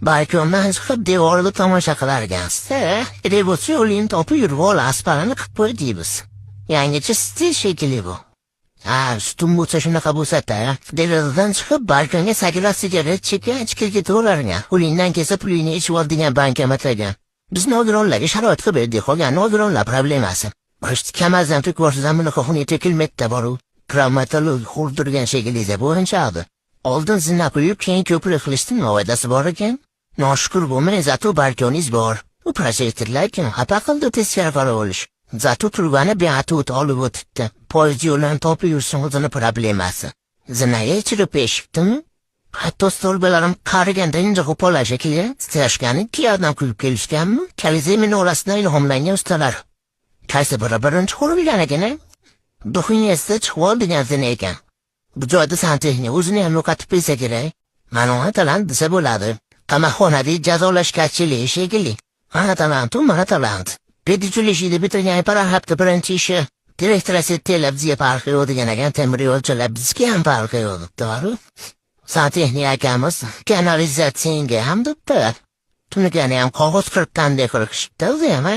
Balkondan chiqib devorda tomosha qilarkansiz. Revolyutsiya yo'lini topib yurib asparini qilib qo'y deymiz. Yangicha stil shekilli bu. Ha, sutun bo'lsa shunaqa bo'lsa-da, derazadan chiqib balkonga sakrab sigaret chekkan ichki ketaverarkan. Qo'lingdan kelsa pulingni ichib ol degan bankomatlarga. Biz nogironlarga sharoit qilib berdik, qolgan nogironlar problemasi. Boshqa kamazdan ko'rsadan bunaqa xunuk tekilmakda boru. Travmatolog qurdirgan shekilli bo'yinchadi. Oldin zina qo'yib, keyin ko'prik qilishdi, nima foydasi bor ekan? Noshukur bo'lmang, зато balkoningiz bor. U projektorlar kim xafa qildi teskari qarab olish. Зато turbani beatut olib o'tibdi. Poyezd yo'lini topib yursin o'zini problemasi. Zinaga chirib eshitdimi? Hatto stolbalarim qariganda inja qo'pol shekilli. Titrashgani ikki odam kulib kelishganmi? Kalize minorasidan ilhomlangan ustalar. Qaysi biri birinchi qurilgan ekan, a? Duxingizda chiqib ol degan zina ekan. Bu joyda santexnik o'zini ham yo'qotib qo'ysa kerak. Mana uni talant desa bo'ladi. Qamoqxonadagi jazolash kachiligi shekilli. Mana talant u, mana talant. Pedagogikni bitirgan parahapti birinchi ishi. Direktor televizия farqi yo'q degan ekan, temir yo'lchilar bizga ham farqi yo'q debdi. Santexnik akamiz kanalizatsiyaga ham debdi. Tunugani ham qog'oz qirqqandek qilishibdi o'zi ham, a?